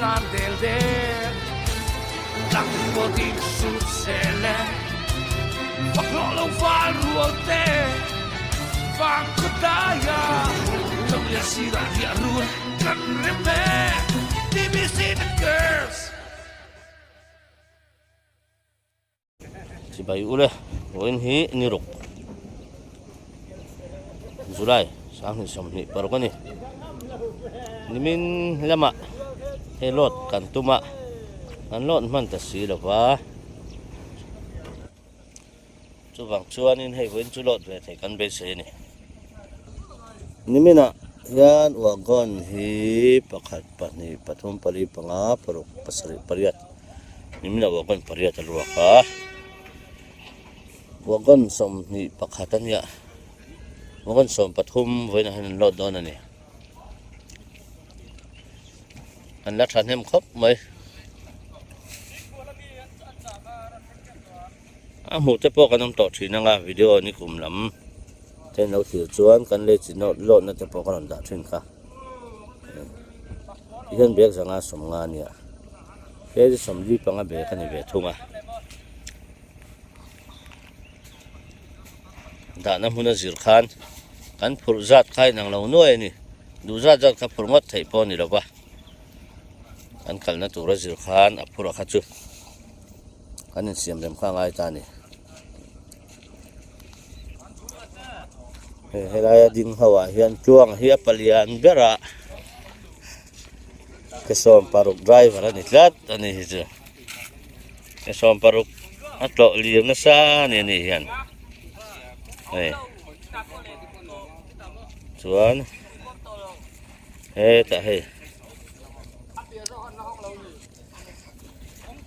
tlan del del. Tlang pawtin sut zel e, fak hlawh lo val rual te, vang khaw daia lo lian sirah riah run kan rem e, TBC the girls. Chibai ule vawiin hi ni ruk July 2026 a ni. Nimin lamah hei load kan tum a, kan load hman ta si lo va. Chuvang chuanin hei vawiin chu load ve thei kan beisei a ni. Niminah hian wagon hi pakhat pahnih pathum pali panga paruk pasarih pariat niminah wagon pariat a luak a wagon sawmhnih pakhat a nia wagon sawm pathum vawiinah hian an load dawn a ni an la thahnem khawp mai. A hmuh te pawh kan awm tawh thin anga video ni kum lam te an lo thlir chuan kan lei chi nawt lawtna te pawh ka rawn dah thin kha tihian bag zanga sawmnga a nia kg sawmli panga bag a ni ve thung a dahna hmuna zir khan kan phurh zat kha inang lo nuai a ni duh zat zat kha phurh ngawt theih pawh a ni lo va kan kalna tura zir khan a phurh a kha chu. Kan insiam rem kha a ngai ta a ni. Hei helaia ding ho ah hian tluang hi a palian ber a ke sawm paruk driver a ni tlat a ni hi chu ke sawm paruk a tlawh lir nasa a ni ani hian hei chuan hetah hei.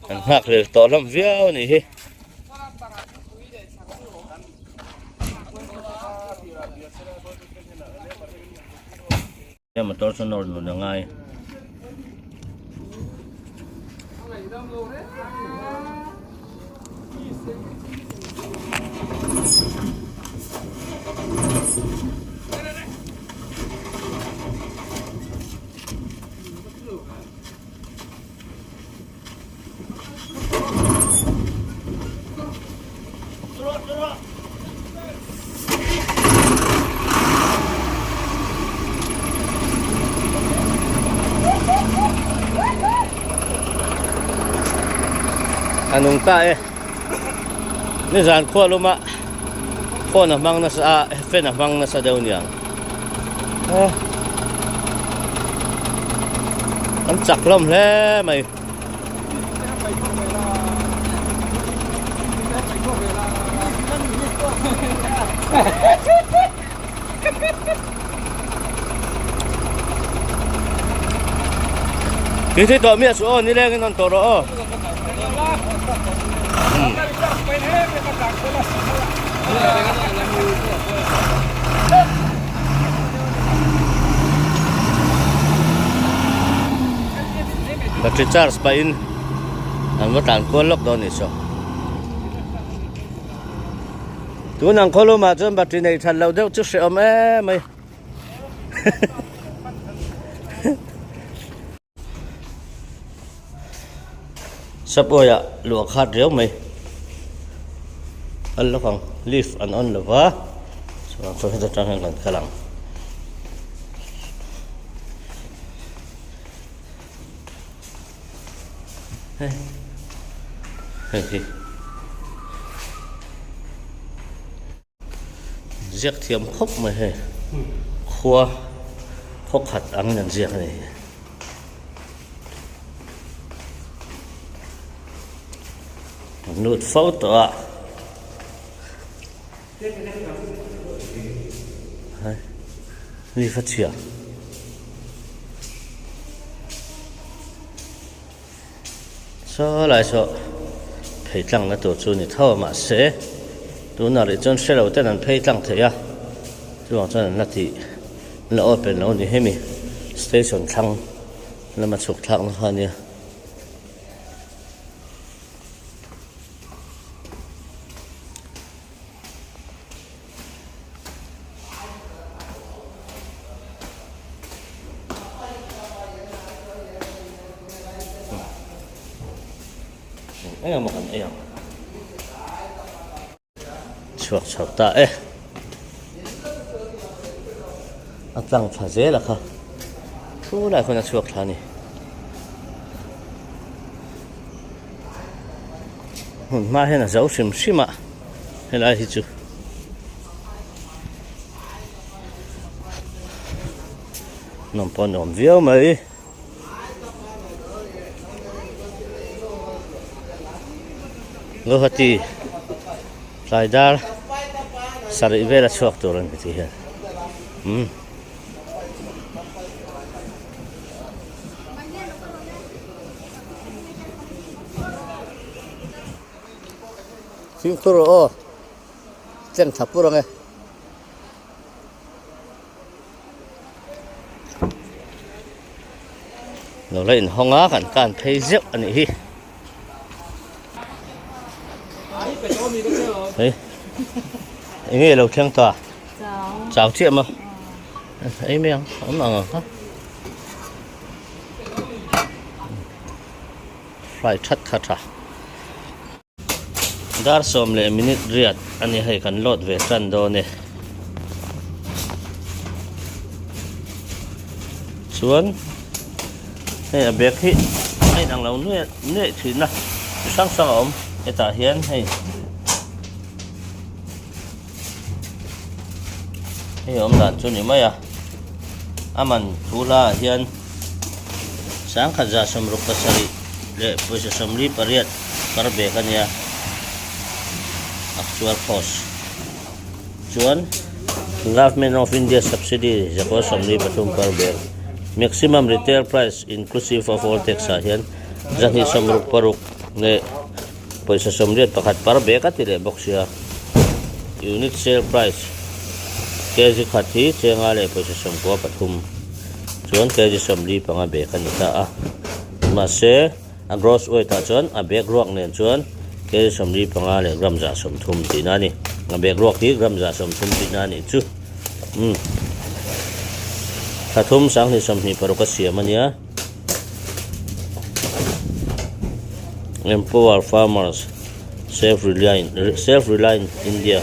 An nghak hlel tawh hlawm viau a nih hi. Motor chu nawr nun a ngai. A nung ta e nizan khual luma phone a hmang nasa a fan a hmang nasa deuh niang an chak hlawm hle mai. Ti thi tawh miah suh aw nileng in rawn tawh rawh aw. Battery charge pahin an va tlan kual lawk dawn a ni saw. Tun ang khawlumah chuan battery nei that loh deuh chu hrehawm em mai. Subway ah luah khat riau mai kal lawk ang lift an on lo va chuan saw heta tang hian kan kal ang. Hei hei hi ziak thiam khawp mai hei khua khaw khat angin an ziak a ni. An lut fo tawh a. Hai leaf a chhia. Saw lai saw phei tlang na tur chu ni tho a mahse tunah rih chuan hre lo ten an phei tlang thei a chuvang chuan an la tih an la open lo a ni hemi station thlang lama chhuk thlak na kha a nia. Eng emaw kan ei ang. Chhuak chho ta e. A tlang thla zel a kha. Thu lai khawn a chhuak thla a ni. Hmun hma hian a zo hrim hrim a helai hi chu. Nawm pawh a nuam viau mai. Guwahati tlai dar sarih vel a chhuak tur a ni tih hian umm. Fimkhur rawh aw tleng tha pur ang e. Lo la inhawng a kan kan phei zeuh a nih hi. Hei eng nge lo thleng ta? Chau chiah maw? Ei mai ang awm ang ang kha. Fry that kha tha. Dar sawm leh minute riat a ni hei kan load ve tan dawn e. Chuan hei a bag hi a inang lo nuaih nuaih thin a chi hrang hrang a awm hetah hian hei hei awm dan chu ni mai a a man thu hla ah hian sangkhat za sawmruk pasarih leh pawisa sawmli pariat kar bag a nia actual cost chuan government of India subsidy zakua 43 per bag maximum retail price inclusive of all tax ah hian zahnih sawmruk paruk leh Pawisa 81 par bag a ti leh bawk sia. Unit sale price kg khat hi chenga leh pawisa 93 chuan kg 45 bag a ni ta a. Mahse a gross weight ah chuan a bag ruak nen chuan kg 45 leh gram 130 tihna a ni. A bag ruak hi gram 130 tihna a nih chu. Umm thla thum sanghnih 26 a siam a nia. Empower farmers self reliant self reliant India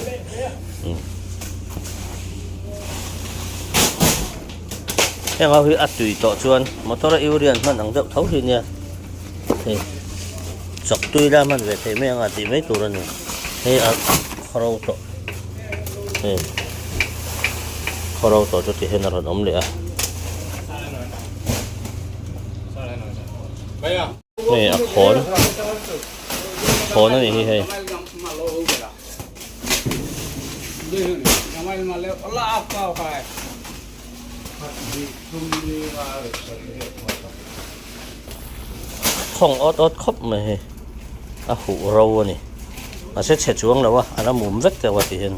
heng ho hi a tui tawh chuan motor a urea an hman ang deuh tho hi nia hei chawk tui la hman ve theih mai anga tih mai tur a ni hei a khawro tawh hei khawro tawh chu ti hian a rawn awm leh a. Hei a khawn khawn a nih hi hei. Khawng awt awt khawp mai hei a huh ro a ni mahse chhe chuang lo a a la mum vek deuh a ti hian.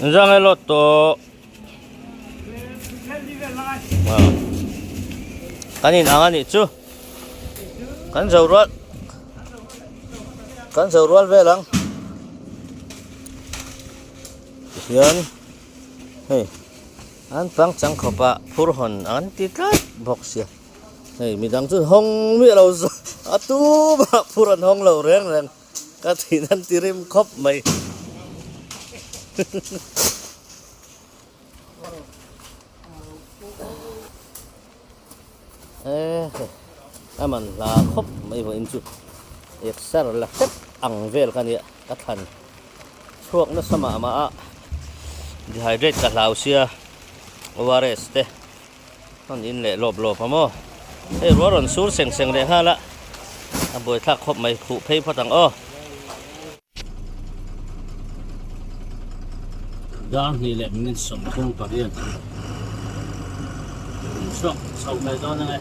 Zang e lot tawh. Kan in ang a nih chu. Kan zo rual. Kan zo rual vel ang. Tihian hei an pangchang khawpah phur hawn an ti tlat bawk sia. Hei midang chu hawng miah lo a tumah phur an hawng lo reng reng. Ka thin an ti rim khawp mai. A man hla khawp mai vawiin chu exer la hrep ang vel ka nia ka thlan chhuak nasa mah mah a dehydrate ka hlau sia ORS te An in leh lawp lawp a maw? Hei rual rawn sur seng seng leh nghal a, a buaithlak khawp mai khuh phei phawt ang aw. Dar hnih leh minute 38 chhuak chho mai dawn ang e.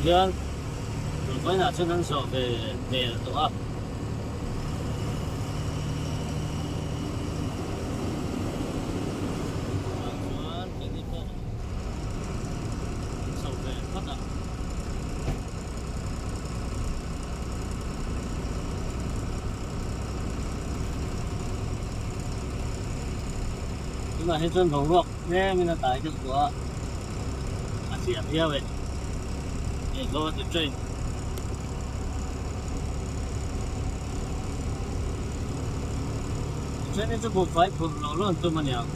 hian vawiinah chuan an zawh ve hmel tawh a. Tah chuan keini pawh an chho ve phawt a. Tunah hi chuan boruak tlemin a tai deuh tawh a, a zia viau e. Hei go the train. Train hi chu buhfai phurh loh lawn tum a niang.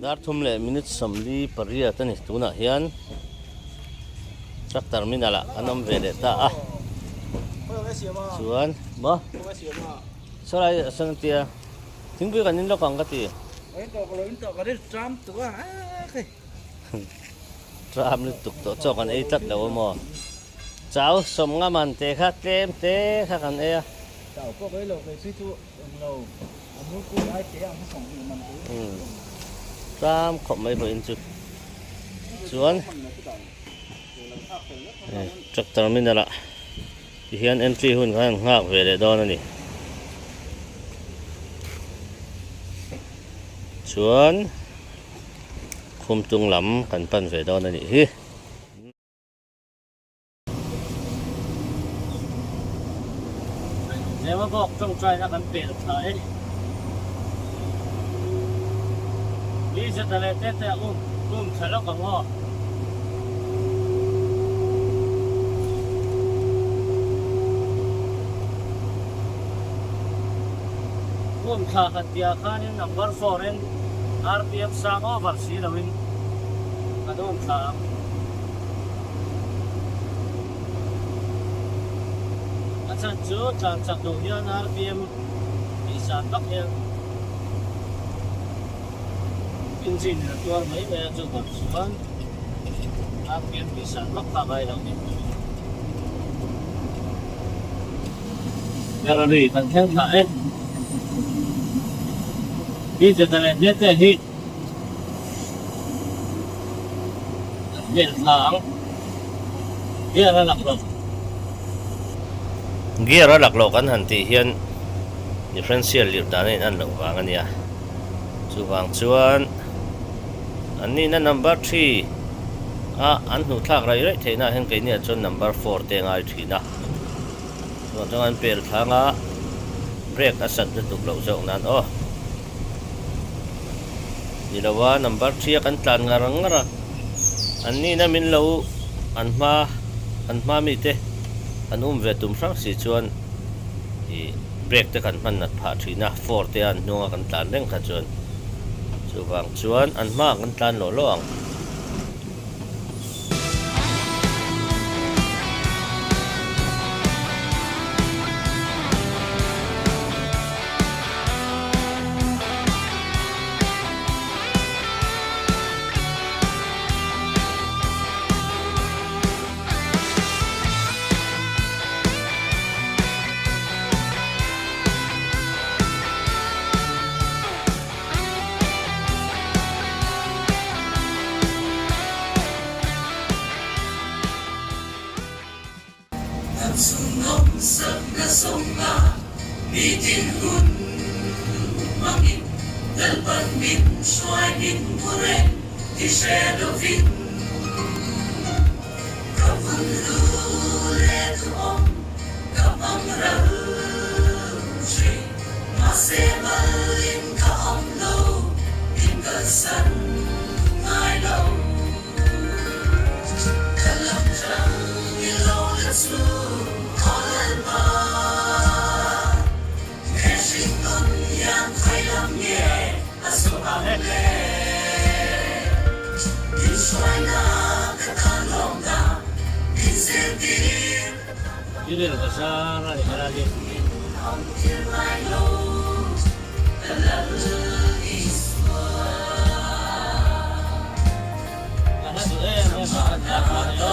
Dar thum leh minute 48 a ni tunah hian truck terminal ah an awm ve leh ta a chuan maw sawlai a sawn a tia thingpui kan in lawk ang ka ti tram lutuk tawh chaw kan ei tlat lo a maw. Chau sawmnga man te kha tlem te kha kan ei a. Chau pawh ka ei lo kei phei chu eng lo a murpui ai te ang kha 20 man te. Umm tlam khawp mai pawhin chu chuan truck terminal ah tihian entry hun khan an nghak ve leh dawn a ni. Chuan khumtung lam kan pan ve dawn a nih hi. Zema bawk tawngtaina kan pel tha e. Ni zeta leh te te a um um tha lawk ang aw. Um thla han tia khanin number 4 in RPM sang over si loin kan um thla ang. A chhan chu tlan chak duh hian RPM tih san vak hian engine in a tuar mai mai a, chuvang chuan RPM tih san vak kha a ngai lo ni. Gallery kan thleng thla e. Hi zeta leh hle te hi. Gear a lak loh. Gear a lak loh kan han tih hian differential lirh dan a in an loh vang a nia. Chuvang chuan an nihna number 3 a an hnuh thlak raih raih theihna ah hian keini ah chuan number 4 te a ngai thin a. Chuvang chuan an pel thlang a brake a sat lutuk loh zawk nan aw. Ni lo a number 3 a kan tlan ngar ngar a an nihna min lo an hma an hma mi te an um ve tum hrang si chuan ih brake te kan hman nat phah thin a 4 te a an hnung a kan tlan reng kha chuan chuvang chuan an hma ah kan tlan lawh lawh ang. Irel bazar a ni helai hi. Ka hla duh em em a kan hla kha a ni aw.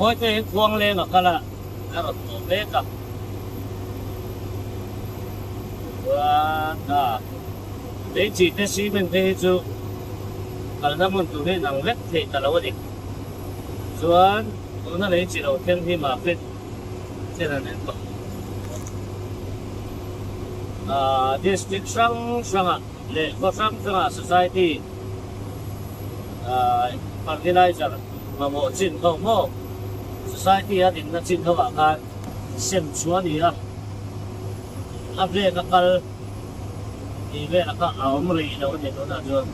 Mawite hi khuang leng a kal a, a rawn tawh mek a. Chuan a lei chi te cement te hi chu kalna hmun tur hi nang vek thei ta lo a ni. Chuan tuna lei chi lo thleng hi market chen an en tawh. District hrang hrangah leh khaw hrang hrangah society fertilizer mamawh chin ho maw society a dinna chin ho ah khan sem chhuah a ni a, a vek a kal tih velah kha a awm rih lo a ni tunah chuan.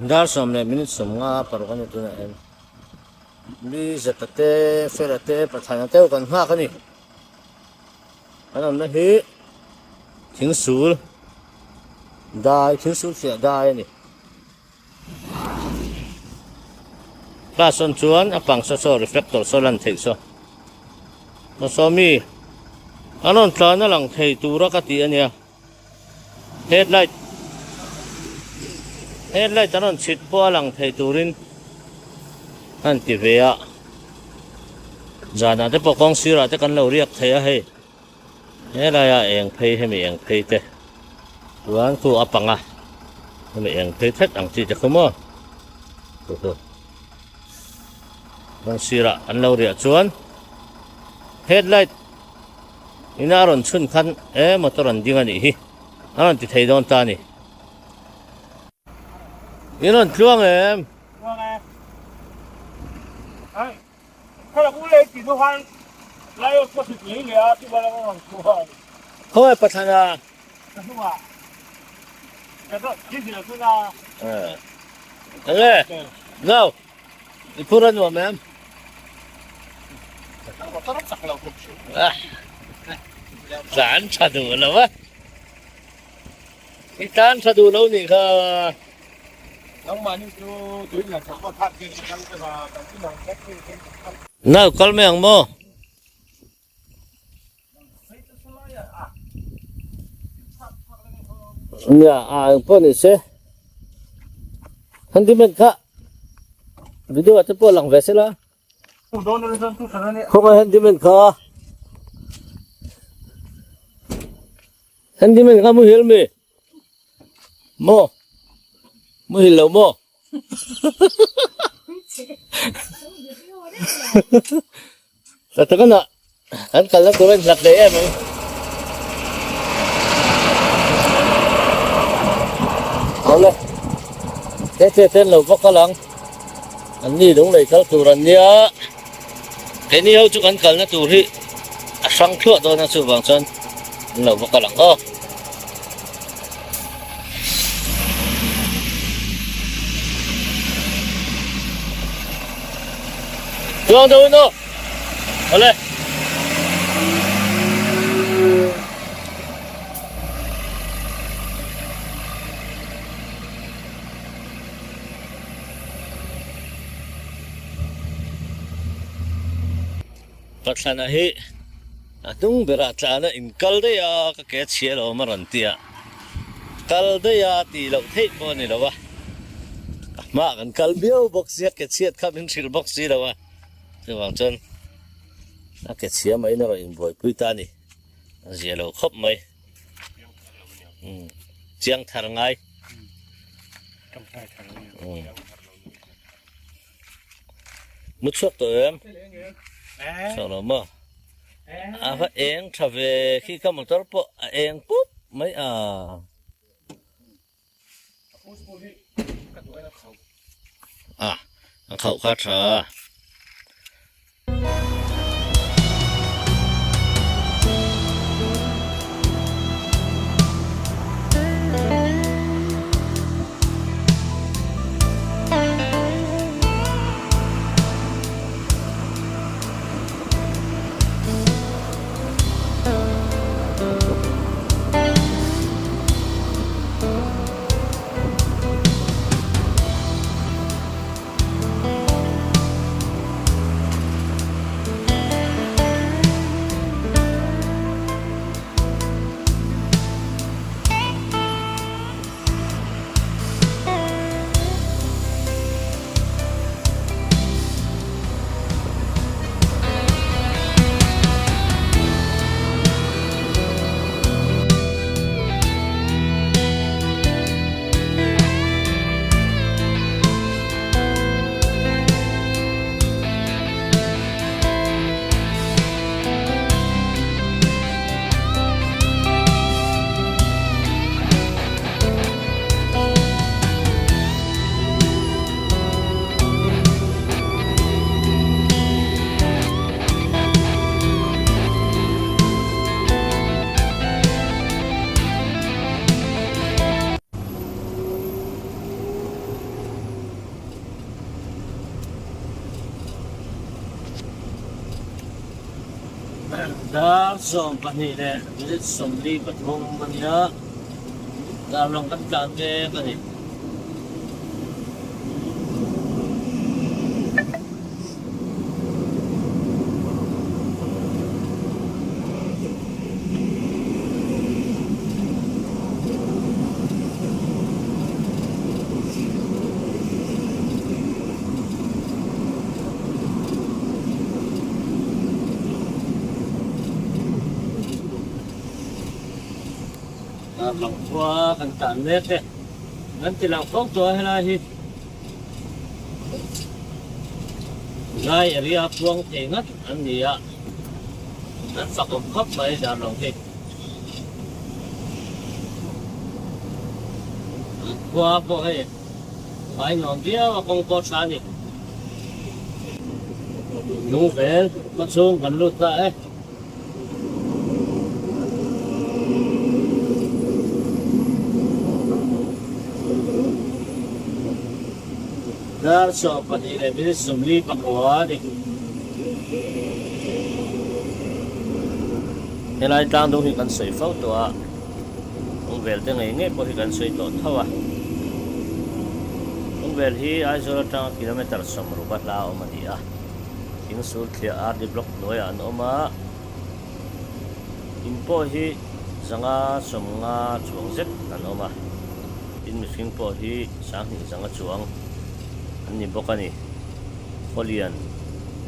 Dar sawm leh minute 50 paruk a ni tunah hian mi zeta te fela te pathana te kan nghak a ni. Kan awmna hi thingsul dai thingsul fiah dai a ni. Class on chuan a pang saw saw reflector saw lan theih saw. Saw saw mi an rawn tlan a lang thei tura ka tih a nia. Headlight headlight an rawn chhit pawh a lang thei turin an ti ve a zanah te pawh kawng sirah te kan lo riak thei a hei helaiah eng phei hemi eng phei te chuan khu a panga hemi eng phei thet ang chi te khu maw khu khu kawng sirah an lo riah chuan headlight Ina a rawn chhun khan e motor an ding a nih hi a rawn ti thei dawn ta a ni. In rawn tluang em? Tluang e. Ai, khala u lei ti duhan lai aw ka sit lei leh a ti bala ka rawn tluang. Khawngaih Pathlana. Ka hnungah. Ka dawt thi zil chuna. Eh. Enge? No. I phur a nuam em? Tlan tha duh lo a. I tlan tha duh lo nih kha. Nau kal mai ang maw? Nia a eng pawh ni se handyman kha video ah te pawh lang ve sela khawngaih handyman kha handyman kha muhil mi maw muhil lo maw Ta tak ana kan kalna tur a inhlat leh em ang. Awle te te ten lo va kal ang an ni lung lei kal tur an nia keini ho chu kan kalna tur hi a hrang thluah dawn a chuvang chuan an lo va kal ang aw. Chuang deuh in aw. Awle. Pathlana hi a hnung berah tlana in kal daih a ka ke chhia lo awm a rawn ti a kal daih a tih loh theih pawh a ni lo a a hmaah kan kal viau bawk sia ke chhiat kha min hrilh bawk si lo a chuvang chuan a ke chhia mai in a rawn inbuaipui ta a ni a zia lo khawp mai chiang thar ngai. Mu chhuak tawh em? Chhuak lo maw? A va eng tha ve khi ka motor pawh a eng pup mai a. A, a khauh kha tha. Dar 12 leh minute 43 a nia, darlawng kan tlan mek a ni. Lang khua kan tan mek e kan ti lang fo tawh a helai hi lai area puang thei ngat an ni a an fak awm khawp mai dar lo hi an khua pawh hei Fai nuam viau a kawng pawh tha a ni. Lung vel khaw chhung kan lut ta e. Dar 12 leh minute 49 a ni. Helai tlang dung hi kan sawi fo tawh a. Kawng vel te ngei ngei pawh hi kan sawi tawh tho a. Kawng vel hi Aizawl atanga kilometre 60 a hla awm a ni a. Thing sul thliah RD Block hnuaiah an awm a. In pawh hi 550 chuang zet an awm a. Tin mihring pawh hi 2,500 chuang an ni bawk a ni. Khawlian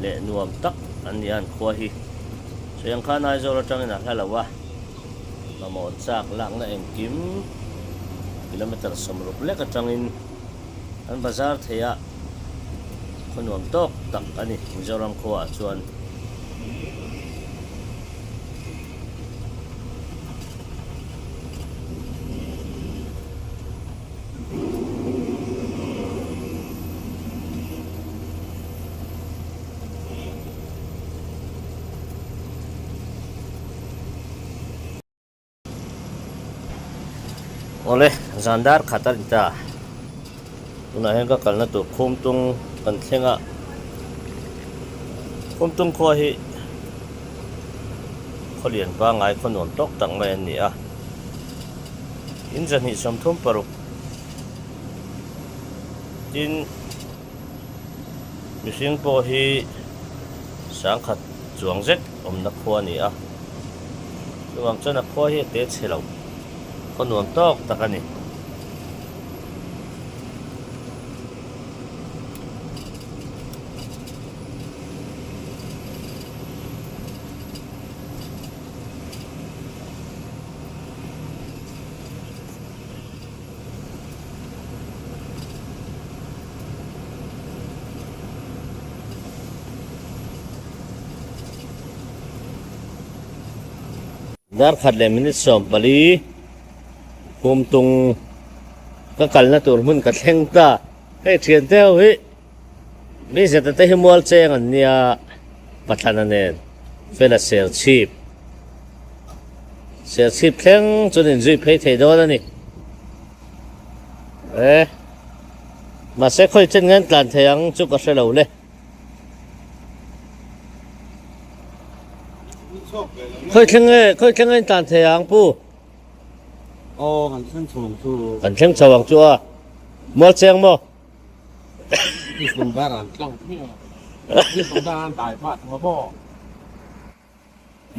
leh nuam tak an ni a an khua hi. Sawi ang khan Aizawl atangin a hla lo a. Mamawh chak lakna engkim kilometre 60 lek atangin an bazar thei a, khaw nuam tawk tak a ni Mizoram khuaah chuan. Awle zan dar khat a ni ta tunah hian ka kalna tur Khumtung kan thleng a Khumtung khua hi khaw lian pangngai khaw nuam tawk tak mai an ni a in 236 tin. Mihring pawh hi sangkhat chuang zet awmna khua a ni a, chuvang chuan a khua hi a te chhe lo, khaw nuam tawk tak a ni. Dar khat leh minute 14 kum tung ka kalna tur hmun ka thleng ta hei thian te ho hi mi zeta te hi mual cheng an nia Pathlana nen fela serchhip serchhip thleng chuan inzui phei thei dawn a ni. E mahse khawi chen nge an tlan thei ang chu ka hre lo le. Khawi thleng nge khawi thleng nge an tlan thei ang pu? Aw kan thleng chho ang chu. Kan thleng chho ang chu a. Mual cheng maw?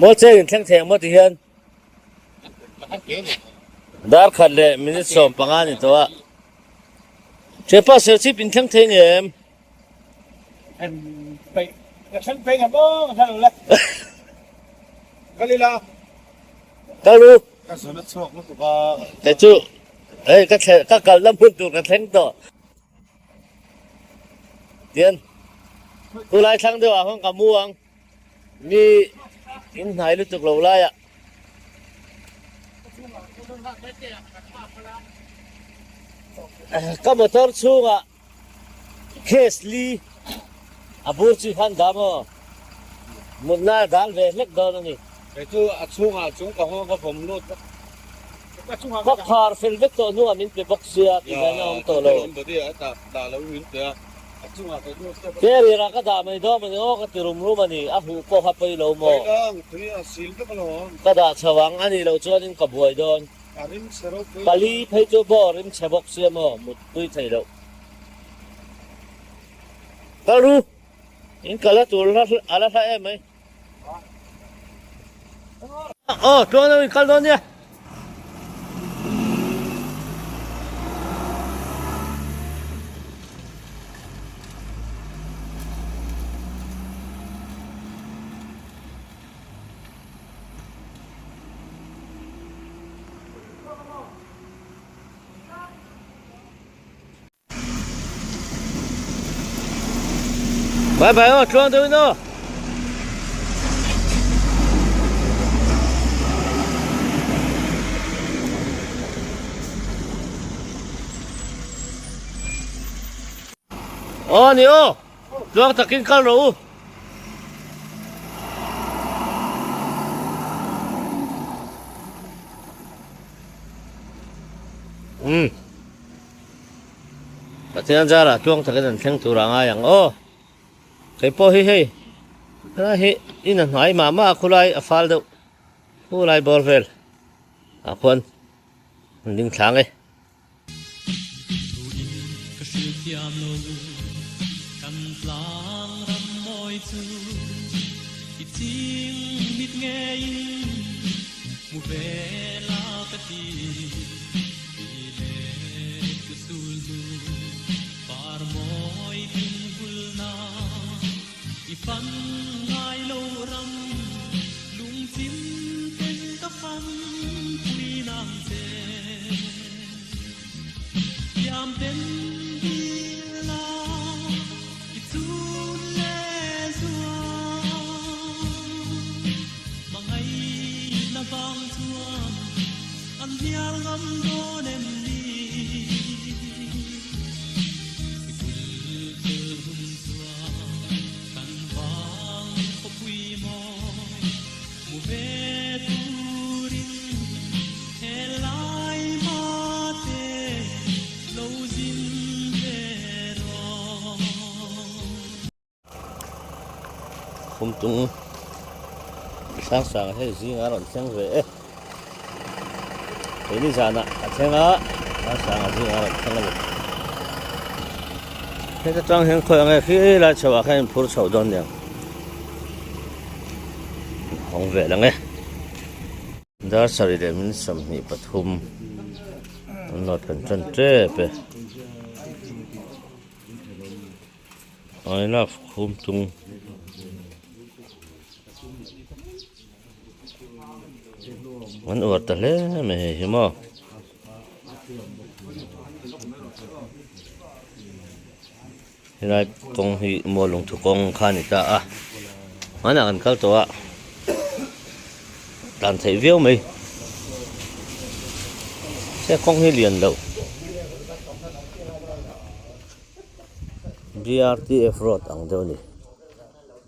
Mual cheng in thleng thei ang maw ti hian? Dar khat leh minute 15 ni tawh a. Thianpa Serchhip in thleng thei ngem? Kal ru. Kei chu hei ka thle ka kalna hmun tur ka thleng tawh. Tian khulai thlang deuh ah khan ka mu ang. Mi in hnai lutuk lo lai ah. Ka motor chhungah case li a bur chi khan dah maw? Mutna a dal ve hlek dawn a ni. Kei chu a chhungah chung ka nghawng ka vawm lut vek. Ka khar fel vek tawh hnuah min pe bawk sia tih hian a awm tawh lo. Dah lo min pe a. Carrier ah ka dah mai dawn a ni aw ka ti rum rum a ni, a huh pawh kha pawi lo maw? Ka dah chho ang a nih loh chuanin ka buai dawn. Pali phei chu maw rim chhe bawk sia maw mutpui thei loh. Kal ru, in kal a tur a la hla em mai. Aw tluang deuh in kal dawn nia. Bye bye aw tluang deuh in aw. Aw ni aw tluang takin kal rawh u. Umm. Pathian zarah tluang takin an thleng tur a ngai ang aw. Kei pawh hi hei helai hi in a hnai mah mah a khulai a fal deuh khulai bawr vel ah khuan an ding thlang e. Khumtung sang sang hei zingah a rawn thleng ve e. Keini zanah a thleng a, sang sang a zingah a rawn thleng a ni. Heta tang hian khawi ang e khi lai chho ah khan in phur chho dawn niang. Hawng ve lang e. Dar sarih leh min 23 an lo thlen tan tep e. I love Khumtung. An uar ta hle mai hei hi maw. Helai kawng hi maw lungthu kawng kha a ni ta a. Hmanah kan kal tawh a. Tlan theih viau mai. He kawng hi lian loh. BRTF road ang deuh a ni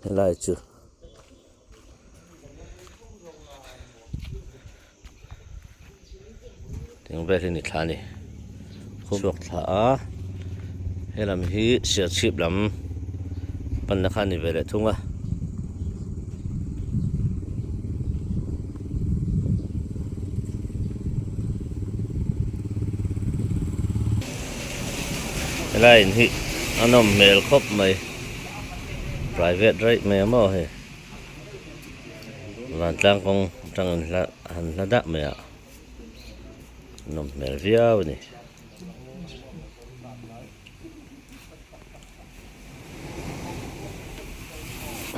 helai chu. Tiang vel hi ni thla a ni chhuak thla a helam hi Serchhip lam panna kha a ni ve leh thung a. Helai in hi a nawm hmel khawp mai private raih mai a maw hei vantlang kawng atangin hla han hla dah mai a nawm hmel viau a ni.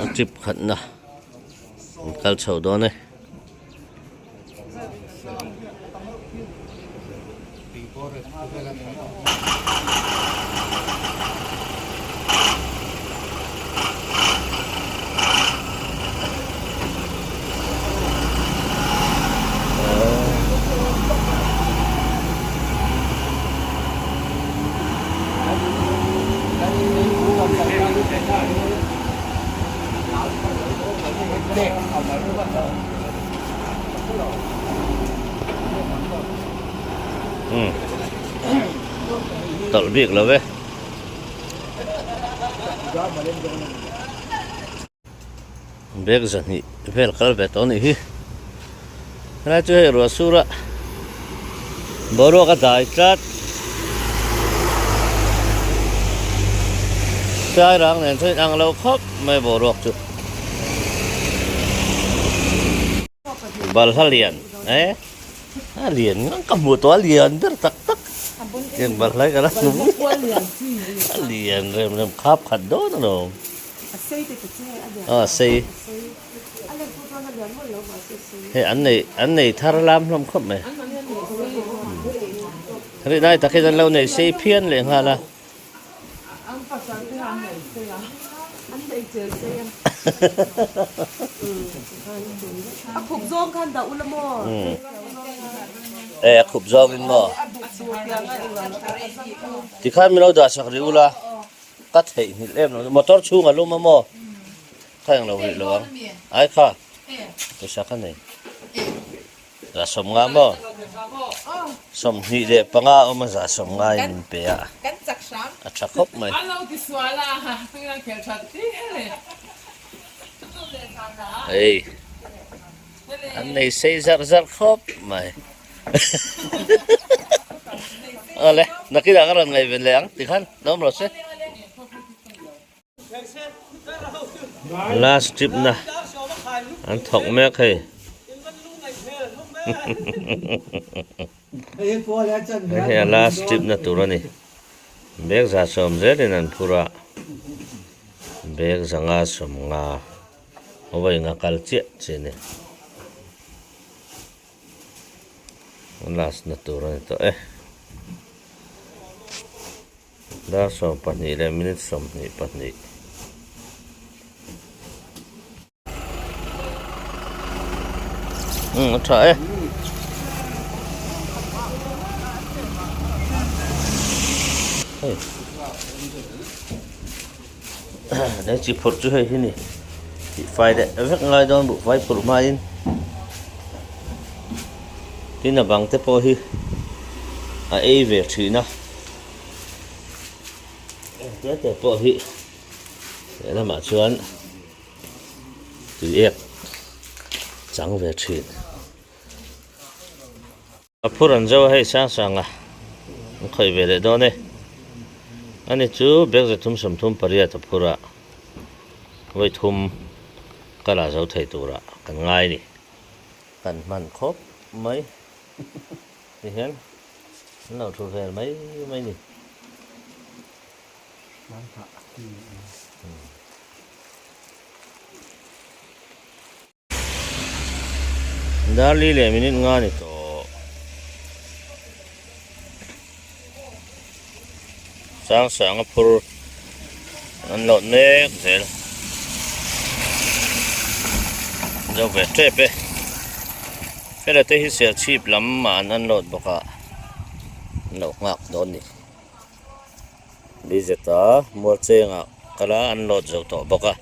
A trip khatna an kal chho dawn e. Tawlh bik lo ve. Bag zahnih vel kal ve tawh a nih hi. Helai chu hei ruah sur a boruak a dai tlat. Sai rang nen chuan inang lo khawp mai boruak chu. Balhla lian eh a lian ngang ka hmuh tawh a lian ber tak tak tiang balhla hi ka la hmu a lian rem rem khap khat dawn alawm a sei hei an nei an nei thar lam hlawm khawp mai rinai takin an lo nei sei phian leh nghal a. An pasal te an nei sei a, an nei chel sei a. A khup zawng khan dah ula maw? E a khup zawng in maw? Tikhan min lo dah sak rih ula, ka theihnghilh em lo, motor chhung a lum a maw? Kha englo rih lo ang, ai kha pawisa ka nei. Za 50 maw? 25 a awm a za 50 in min pe a, a tha khawp mai. Hei an nei sei zarh zarh khawp mai. Awle nakinah ka rawn ngaihven leh ang tikhan lawm rawh se. Last trip na an thawk mek hei. Hei a last trip na tur a ni. Bag 170 zelin an phur a, bag 550 vawi nga kal chiah chi a ni. Last na tur a ni tawh e. Dar 12 leh minute 22. Umm a tha e. Hei Nei chi phurh chu hei hi ni tih fai leh vek ngai dawn buh fai phurh hmain tin a bang te pawh hi a ei ve thin a. Te te pawh hi lehlamah chuan tui ek chang ve thin. A phur an zo a hei sang sang a an khawih ve leh dawn e. Ani chu bag 338 a phur a vawi thum ka la zo thei turah kan ngai a ni. Kan hman khawp mai tihian. An lo thu vel mai mai ni. Darli leh minute nga ni tawh. Sang sang a phur an lawt mek zel. Zo ve tep e. Fela te hi Serchhip lam ah an unload bawk a, an lo nghak dawn ni. Lizeta Mualcheng ah kal a unload zo tawh bawk a.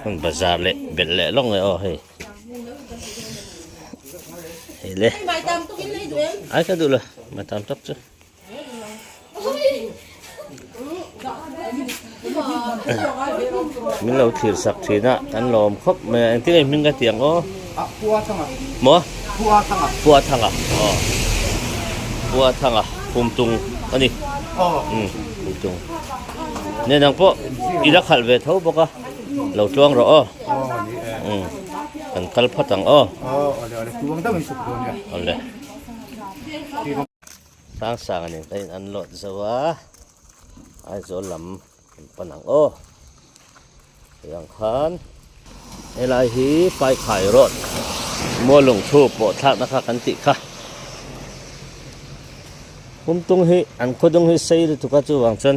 Hmun bazar leh belh leh lawng e aw hei. Hei le. Ai ka duh lo, mai tam tawk chu. Min lo thlir sak thin a kan lawm khawp mai a engtin nge hming ka ti ang aw maw Pua Thanga aw Pua Thanga Pumtung a ni umm Pumtung nen ang pawh i la khalh ve tho bawk a lo tluang rawh aw umm kan kal phawt ang aw awle. Sang sang nen kan in unload zo a, Aizawl lam kan pan ang aw. Tiang khan helai hi Paikhai road Mualungthu pawh thlakna kha kan tih kha. Pumtung hi an khawdung hi sei lutuk a chuvang chuan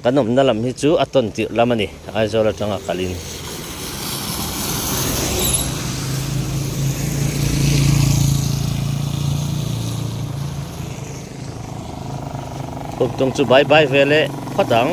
kan awmna lam hi chu a tawn tirh lam a ni Aizawl atanga kalin. Pumtung chu bye bye ve leh phawt ang.